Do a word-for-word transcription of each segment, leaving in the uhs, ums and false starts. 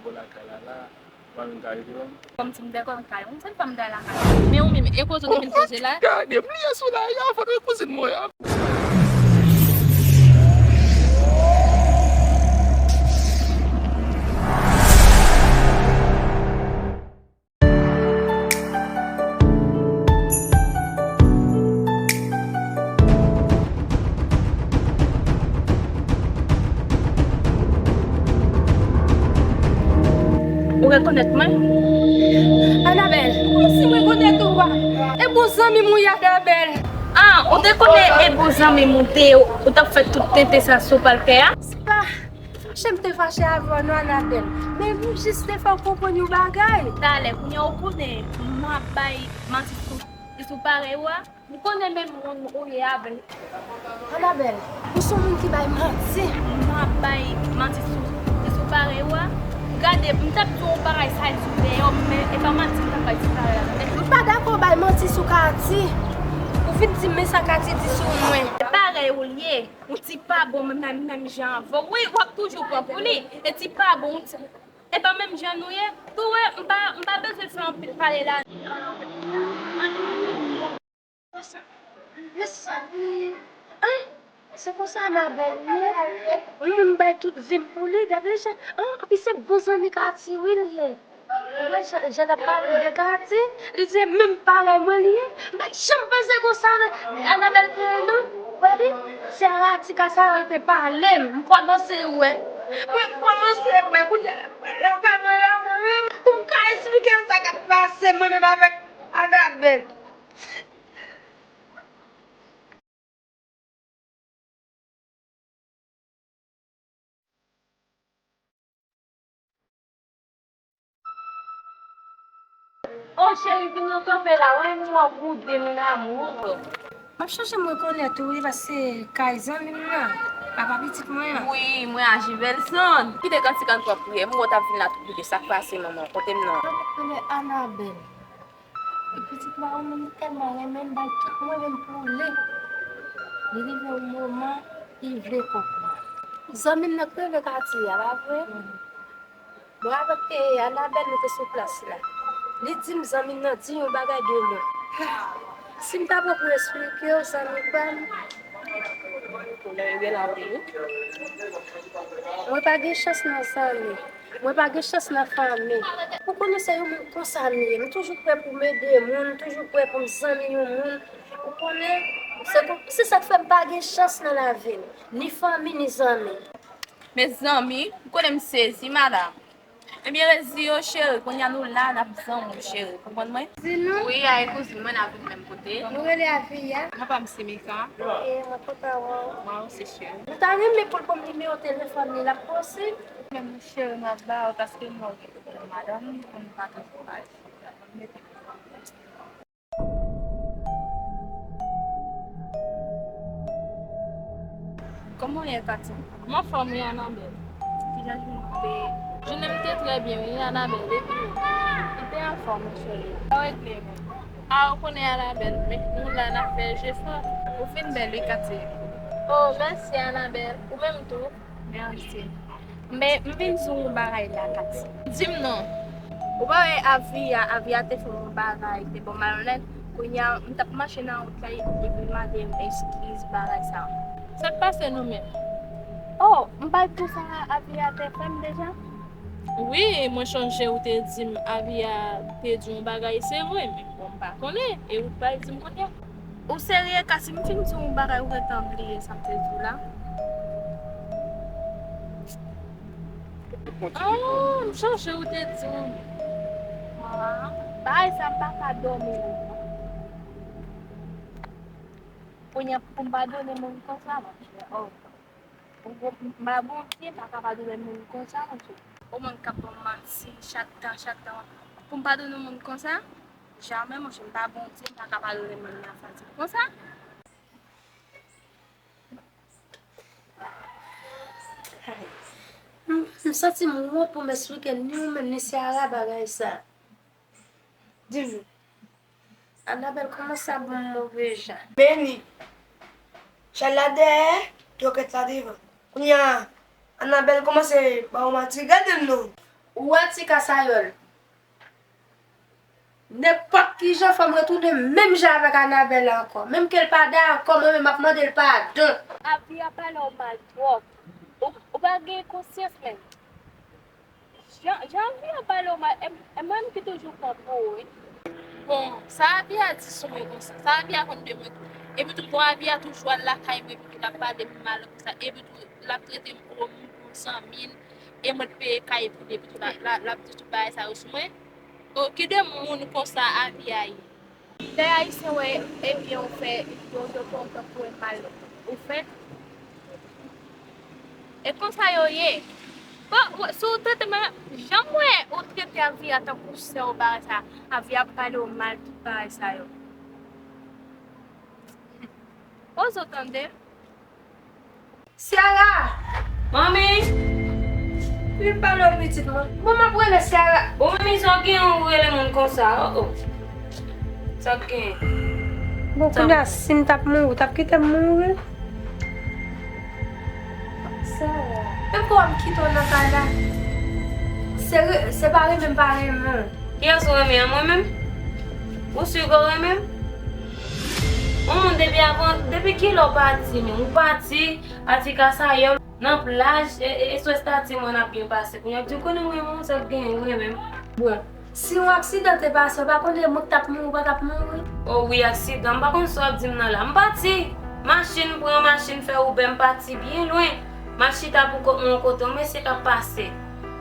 Bò lakay la la, pa vin kare devan. Kòm si m te konn kay, yon sèl fwa m te al lakay. Men ou menm, e koze w te vin poze la? Gade m, li ye sou la, ya, fò ke kouzin mwen an. Ou rekonèt mwen? Anabèl, kòmsi m rekonèt ou a? E bon zanmi m ou ye, Anabèl. Ah, ou te konnen e bon zanmi m ou te ye, ou t ap fè tout tenten sa sou w pral fè a? Se pa fache m te fache avè w non, Anabèl. Men m jis te fè w konprann yon bagay. Talè, kounye a ou konnen, m ap bay manti sou, sou parèy ou a. M konnen menm moun ou ye avè l. Anabèl, ou se yon moun ki bay manti. M ap bay manti sou, sou parèy ou a. Gade, m t ap di w yon bagay sa sou deyò, men e pa manti m t ap bay sou parèy la, tande. M pa dakò w bay manti sou Katy. Ou vin di m men sa Katy di sou mwen. Parèy ou l ye. Yon ti pa bon menm, menm, menm jan avè w. Wi, w ap toujou pran pou li. E ti pa bon, yon ti, e pa menm jan nou ye. Tou wè, m pa, m pa bezwen fè anpil pale la. Mezanmi, an, se konsa Anabèl ye. Mwen menm m bay tout vi m pou li, gade jan, an, anpi se bon zanmi Katy wi l ye. Mwen, jan, jan l ap pale de Katy, li di menm parèy mwen li ye. M pa t janm panse konsa, Anabèl te ye non. Wè li, se Aratika sa rete pale m. M kòmanse wè. Mwen kòmanse wè. Kounye a, la ka mwen la, mwen menm. Pou m ka esplike l sa k ap pase mwen menm avèk Anabèl. O cheri, vin nan kanpe la, wè m wè w boude m nan amour. M ap chèche m rekonèt ou wi, paske kay zanmi m nan, papa pitit mwen an. Wi, mwen a Jivelson. Kite kantik an twò priyè, m wè w t ap vin la tou boude, sa k pase manman, konte m non. Rele Anabèl. E pitit la ou menm li tèlman renmen m, bay tout mwen menm pou li. Li rive yon moman, li vle kòb mwen. Zanmi m nan k rele Katy a, pa vre? Mwen avèk, e, Anabèl, nou te sou plas la. Li di m zanmi m nan di yon bagay de mwen. Si m ta pran pou esplike w, zanmi pa m. Mwen pa gen chans nan zanmi. Mwen pa gen chans nan fanmi. Ou konnen se yon moun konsa m ye. M toujou prè pou m ede moun, m toujou prè pou m zanmi yon moun. Ou konnen, se pou, se sa k fè m pa gen chans nan lavi m. Ni fanmi, ni zanmi. Mezanmi, ou konnen m sezi, madanm. Ebyen, rezi yo, cheri, kounye a nou la, n ap zanmi, cheri. Konprann mwen? Di nou. Wi, a e kouzin mwen, n ap vin menm kote. Nou rele Aviya. Mwen pa m se Mika. E mwen kontan wè w. Mwen osi, cheri. M ta renmen pou l ban m nimewo telefòn li, l ap posib? Men cheri, m ap ba w, paske m wè w gen pwoblèm madanm, m konn pa toujou fasil. Kòman w ye, Katy? M anfòm wi, Anabèl. Kijan jounen w te ye? Jounen m te trè byen wi, Anabèl. Epi w? M te anfòm, wi, cheri. Sa w regle menm? A, ou konnen, Anabèl, men nou la n ap fè jefò. Ou fin bèl wi, Katy. O, mèsi, Anabèl. Ou menm tou. Mèsi. Men, m vin di w yon bagay la, Katy. Di m non. Ou pa wè Aviya, Aviya te fè m yon bagay, te ban m malonèt. Kounye a, m t ap mache nan wout la, epi l mande m eskiz, bagay sa. Sa k pase nou menm? O, m pa di w sa Aviya te fè m deja? Wi, mwen chonje ou te di m Aviya te di w yon bagay, se vre, men bon, m pa konnen, e ou t pral di m kounye a. Ou serye, Katy, m fin di w yon bagay, ou gentan bliye sa m te di w la? Ah, m chonje ou te di m. Ah, bagay sa m pa ka dòmi non. Kounye a pou m padone moun konsa, monchè. Oh. Pou m pa Bondye, m pa ka padone moun konsa, monchè. Yon moun k ap ban m manti chak tan, chak tan. Pou m padone moun konsa? Jamè, monchè, m pa Bondye, m pa ka padone moun nan fasil konsa. M, m santi m wont pou m esplike ni ou menm ni Ciara bagay sa. Di m, Anabèl kòmanse ap ban m move jan. Beni, chay la dèyè, twokèt la devan. Kounye a, Anabèl kòmanse ba w manti, gade l non. Ou wè ti Kasayòl. Nenpòt ki jan, fò m retounen menm jan avèk Anabèl la ankò. Menm ke l pa dakò, mwen menm m ap mande l padon. Avi a pale w mal twòp. Ou, ou pa gen konsyans menm. Jan, jan Avi a pale w mal, e, e mwen menm ki toujou kont ou, wi. Bon, sa Avi a di sou mwen konsa, sa Avi a konn de mwen tou. Epi tou, bon, Avi a toujou al lakay mwen, epi tou l ap pale m mal konsa. Epi tou, l ap trete m kòm yon zanmi l. E mwen t peye kay pou li, epi tou l ap, l ap, l ap di tout bagay sa yo sou mwen. O, ki de moun konsa Avi a ye? Lè Ayisyen wè, ebyen, ou fè, yo, yo kontan pou wè mal ou fè. E konsa yo ye. Bon, ou, si w trete m, jan m wè ou trete Avi a tankou sè w bagay sa, Avi a pale w mal tout bagay sa yo. Poze w tande. Ciara! Manmi! Vin pale w pitit mwen. Bon, m ap rele Ciara. Bon, manmi, sa w gen ou rele moun konsa? Oh, oh. Sa w gen? Bon, kounye a, si m t ap mouri, ou t ap kite m mouri? Ciara. Menm kòman m kite w nan kay la? Se re-, se pa renmen m pa renmen w. Kiyès ou renmen an, mwen menm? Ou si ke w renmen m? Yon moun depi avan, depi kilè w pati menm? Ou pati, a ti Kasayòl, nan plaj, e, e, e sou estati mwen n ap byen pase. Kounye a w di w konnen mwen, mwen, sa k genyen, ou renmen m. Bon, si yon aksidan te pase, w pa konnen moun k t ap mouri, w pa t ap mouri? O wi, aksidan, m pa konn sa w ap di m nan la. M pati, machin pran, machin fè Uber, m pati byen lwen. M al chita pou kont mwen yon kote, yon mesye k ap pase.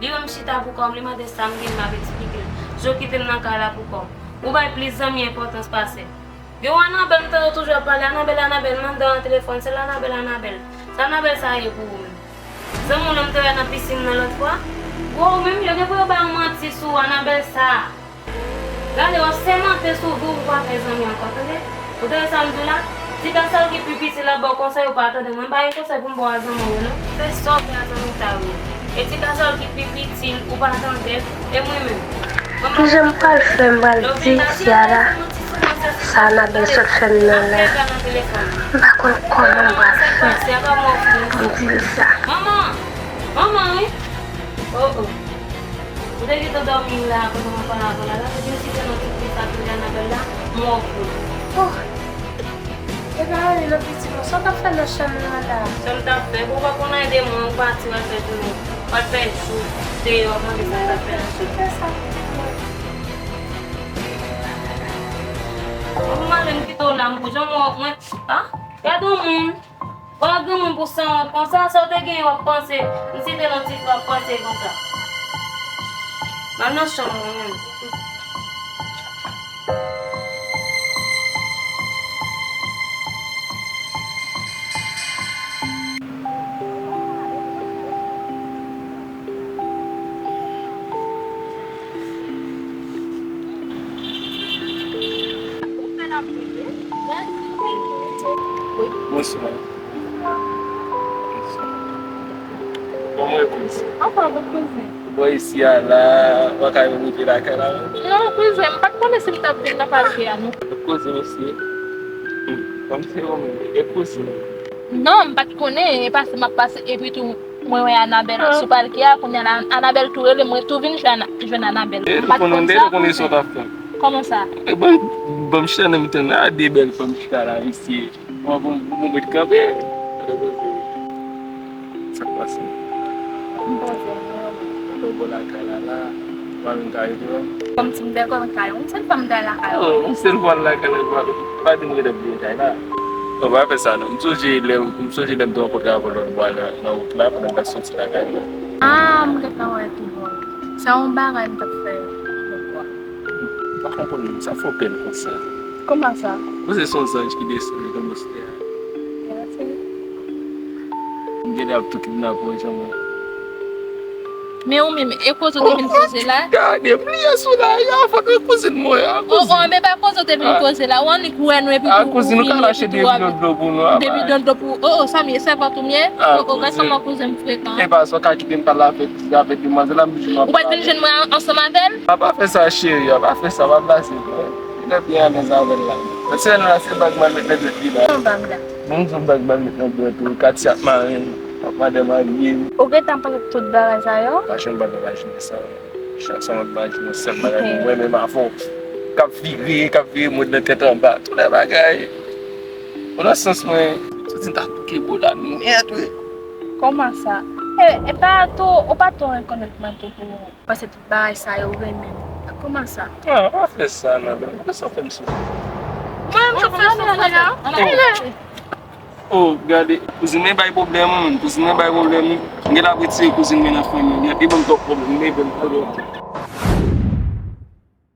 Li wè m chita pou kò m, li mande sa m gen, m ap eksplike l. Jan w kite m nan kay la pou kò m. Ou bay plis zanmi enpòtans pase m. Gen yon Anabèl, m tande w toujou ap pale Anabèl, Anabèl, m anndan nan telefòn, sèl Anabèl, Anabèl. Sa Anabèl sa ye pou ou menm? Zanmi w lan m te wè nan pisin nan lòt fwa? Bon, ou menm, yo gen pou yo bay yon manti sou Anabèl sa. Gade, w ap sèmante sou vi w pou w pa fè zanmi ankò, tande? Ou tande sa m di w la? Ti Kasayòl ki pi piti la ba w konsèy, ou pa tande mwen, m pa gen konsèy pou m ba w a zanmi w yo, non. Fè sa w vle a zanmi w ta yo. E Ti Kasayòl ki pi piti, ou pa tande l, e mwen menm. Kijan m pral fè m pral di Ciara sa Anabèl sot fè m nan lè? M pa konn kòman m pral fè pou m di l sa. Manman! Manman, wi! Oh, oh. Ou te gentan dòmi la, pandan m ap pale avè w la, la, ou te site nan tout sa ki Anabèl la, m wè w fou. Oh! E pa anyen non pitit mwen, sa w t ap fè nan chanm nan la? Sa m t ap fè, bon, w pa konn ede mwen, ou pati, w al fè jounen, w al fè jou deyò, w ap mande sa m t ap fè nan chanm. Kite sa pitit mwen. Bon, m ale m kite w la, m pou jan mwen, mwen, ah, gade yon moun. Bon, granmoun pou sanwont konsa, sa w te genyen w ap panse, m site nan tit w ap panse konsa. M al nan chanm mwen menm. Bonswa. Kòman w ye, kouzen? Anfòm, wi, kouzen. Bò isi a la, w pa ka rive lakay la, non? Non, kouzen, m pa t konnen si m t ap vin nan Palke a, non. Kouzen, mesye. Kòm se ou menm, e kouzen. Non, m pa t konnen, e pase m ap pase, epi tou, mwen wè Anabèl sou palke a, kounye a la, Anabèl tou rele, mwen tou vin jwenn, jwenn Anabèl. M pa t konn sa, kouzen. Kòman sa? E ban, ban m chita nan mitan la, de bèl fanm chita la, mesye. Bon, bon, bon, bon, ret kanpe. Sa k pase? M poze m, mwen, mwen bò lakay la, la. Mwen menm ka rete menm. Kòm si m te konn kay, yon sèl fwa m te al lakay ou. Oh, yon sèl fwa l lakay la, pa, pa di m rete byen kay la. Non, pa fè sa, non. M sonje lè, m sonje lè m te rankontre avè w lòt bò a nan, nan wout la, pandan m t ap soti lakay mwen. Ah, m gentan wè tou bon. Se yon bagay m t ap fè lòt bò a. M pa konprann, sa fè w bèl konsa. Kòman sa? Ou se son zanj ki desann nan atmosfè a. Mèsi. M genlè ap tou kidnape w, jan mwen. Men ou menm, e koze w te vin koze la? Oh, gade, m bliye sou la, ya, fòk e kouzin mwen, a, kouzin. Oh, oh, men pa koze w te vin koze la, ou annik wè nou epi tou ou vini epi tou w ap. A, kouzin, ou ka lache de bidon dlo pou nou, a, bay. De bidon dlo pou ou, oh, oh, sa m ye, sèvant ou m ye? A, oh, oh, gad kòman kouzen m frekan. E pa sa, w ka kite m pale avèk, avèk demwazèl la, m toujou nan pale avè l. Ou pral vin jwenn mwen ansanm avè l? A, pa fè sa, cheri, a, pa fè sa, pa blaze, non. Li byen alèz avè l la. Mwen se la, se bag mwen met nan dwèt li la. Bon, bag la. Bon, se bag mwen met nan dwèt ou, Katia ap mare m. Ap madan marye. Ou gentan panse tout bagay sa yo? Pa janm pa imajine sa. Chak sa mwen imajine, sèl bagay mwen menm avè w. K ap vire, k ap vire mond nan tèt anba. Tout lè bagay. Bon, nan sans mwen, soti m ta touke bo la nèt, wi. Kòman sa? E, e pa tou, ou pa tou rekonèt mwen tou pou ou panse tout bagay sa yo vre menm. Kòman sa? Ah, pa fè sa, non, non. Kòman sa fè m soufri? Mwen, m soufri, soufri la. Oh, gade, kouzin mwen bay pwoblèm, wi, menm. Kouzin mwen bay pwoblèm, wi. M gentan ap retire kouzin mwen nan fanmi. Li ban m twòp pwoblèm, li ban m pwoblèm.